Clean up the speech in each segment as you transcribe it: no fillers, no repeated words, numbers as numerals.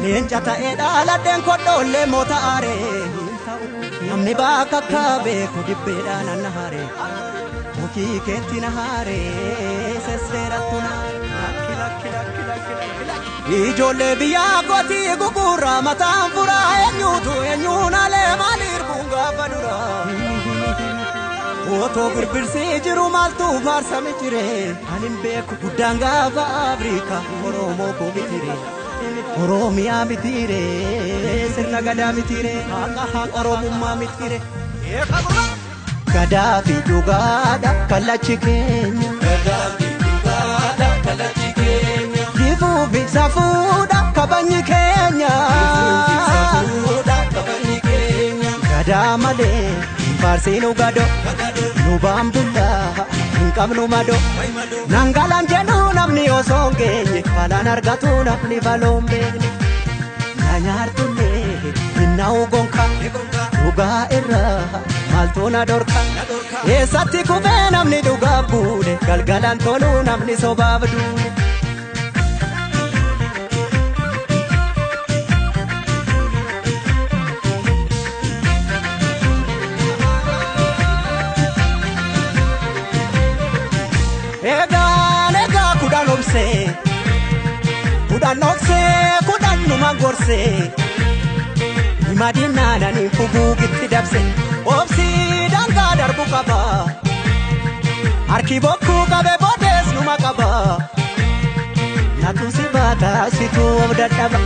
Leenca ta'ee dhaaladheen kodhoollee moota aaree. Namni bakka akka beeku dibbeedhaan anna haaree. Mukii keetti na haaree sesseerattu na Ijoollee biyyaa kootii gugurraa mataan furaa eenyuutu eenyuun alee maaliif kun gaafa duraa. Otoo birbirsii jiru maaltu faarsame jire ani hin beeku guddaan gaafa Afrikaa Oromoo koo mitire. Oromiyaa mitire sirna gadaa mitire haqa Oromummaa mitire. Gadaa fi dhugaadha kallachi keenya. Gadaa fi dhugaadha kallachi keenya. Jifuu fi safuudha kabajni keenya. Safuudha kabajni keenya. Gadaa malee hin faarsiinu gado nu baambullaa hin qabnu mado. Nangalaan jedhu namni osoo hin geenye balaan argatu namni baloon beekne. Na nyaartullee hin na'u gonka dhugaa irraa maaltu na dhorka. Eessatti kufee namni dhugaaf buune galgalaan toluu namni sobaaf duune. Egaan egaa kudhan obsee kudhan dhoksee kudhan numa gorsee himadinaananii fuguugitti dabse obsii dangaa darbu qaba harki bokkuu qabe boodees numa qaba natu si baata situu of dadhaba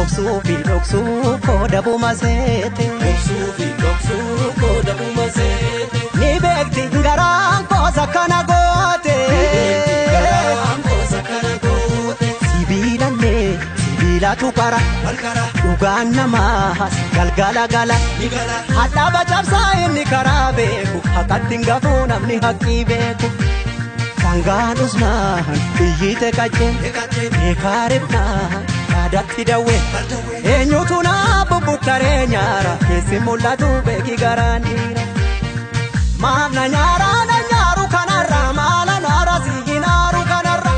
obsuu fi dhoksuu koodabuma seete Obsuu fi dhoksuu koodabuma seete. ni beekti garaan koos akkana goote. Garaan koosa kana goote. Sibiilallee sibiilatu qara Walqara dhugaan namaas galgala gala ni gala. hadhaaba cabsaa inni karaa beeku haqatti hin gafuu namni haqqii beeku. Sangaan usnaan biyyiite qacceen Eegalee beekaa ribnaan yaadatti dawwee baldawee. eenyutu naa bubbuttaree nyaara keessi mul'atu beeki garaan dhiira. Maaf na nyaara na nyaaru kanarra maala naara si hin aaru kanarra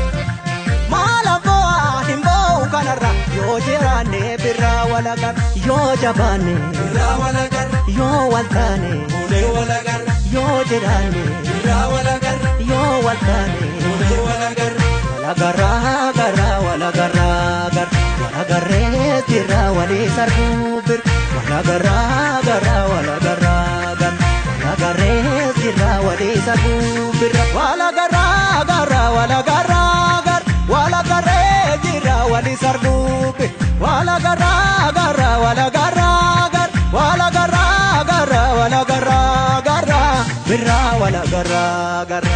maala bo'aa hin bo'u kanarra yoo jiraanne birraa walagarra yoo jabaanne Birraa walagarra. yoo waltaane Fuunee walagarra. yoo jiraanne Birraa walagarra. yoo waltaane Fuunee walagarra. walagarraa garraa walagarraa garra walagarree jirra walii sarbuu bir walagarraa garraa walagarraa garra walagarree jirra walii sarbuu birra walagarraa garraa walagarraa garra walagarree jirra walii sarbuu bir walagarraa garraa walagarraa garra walagarraa garraa walagarraa garra birra walagarraa garra.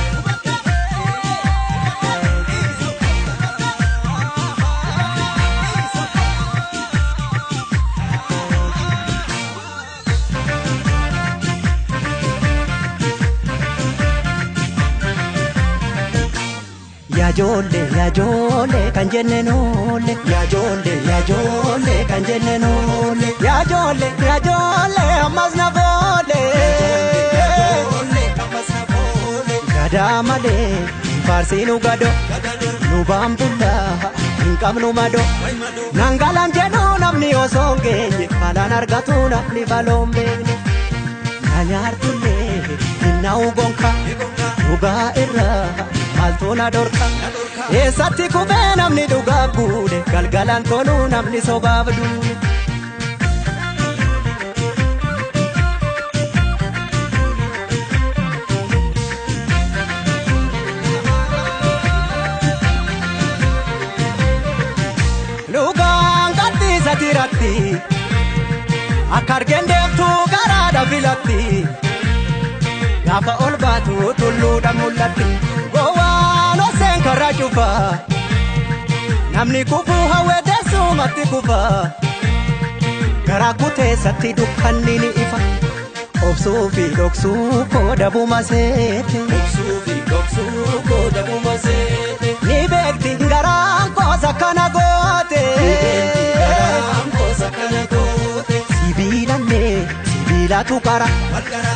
Yaajoollee yaajoollee kan jenne noolle yaajoollee yaajoollee kan jenne noolle yaajoollee yaajoollee ammas na foole. Oollee ammas na foole. Gadaa malee hin faarsiinu gado nu baambullaa hin qabnu mado. Nangalaan jedhu namni osoo hin geenye balaan argatu namni baloon beekne. Na nyaartullee hin na'u gonka dhugaa irraa maaltu na dhorka. Eessatti kufee namni dhugaaf guune galgalaan toluu namni sobaaf duune. Dhugaan gadhiisa tiratti akka argeen deemtu garaadha filatti gaafa ol baatu tulluudha mul'atti gowwaan oseen karraa cufa namni kufuu hawwee teessumatti kufa garaa kuteessatti dukkanni ni ifa obsuu fi dhoksuu koodabuma seete. Obsuu fi dhoksuu koodabuma seete. Ni beekti garaan koos akkana goote. Garaan koosa kana goote. Sibiilallee sibiilatu qara Walqara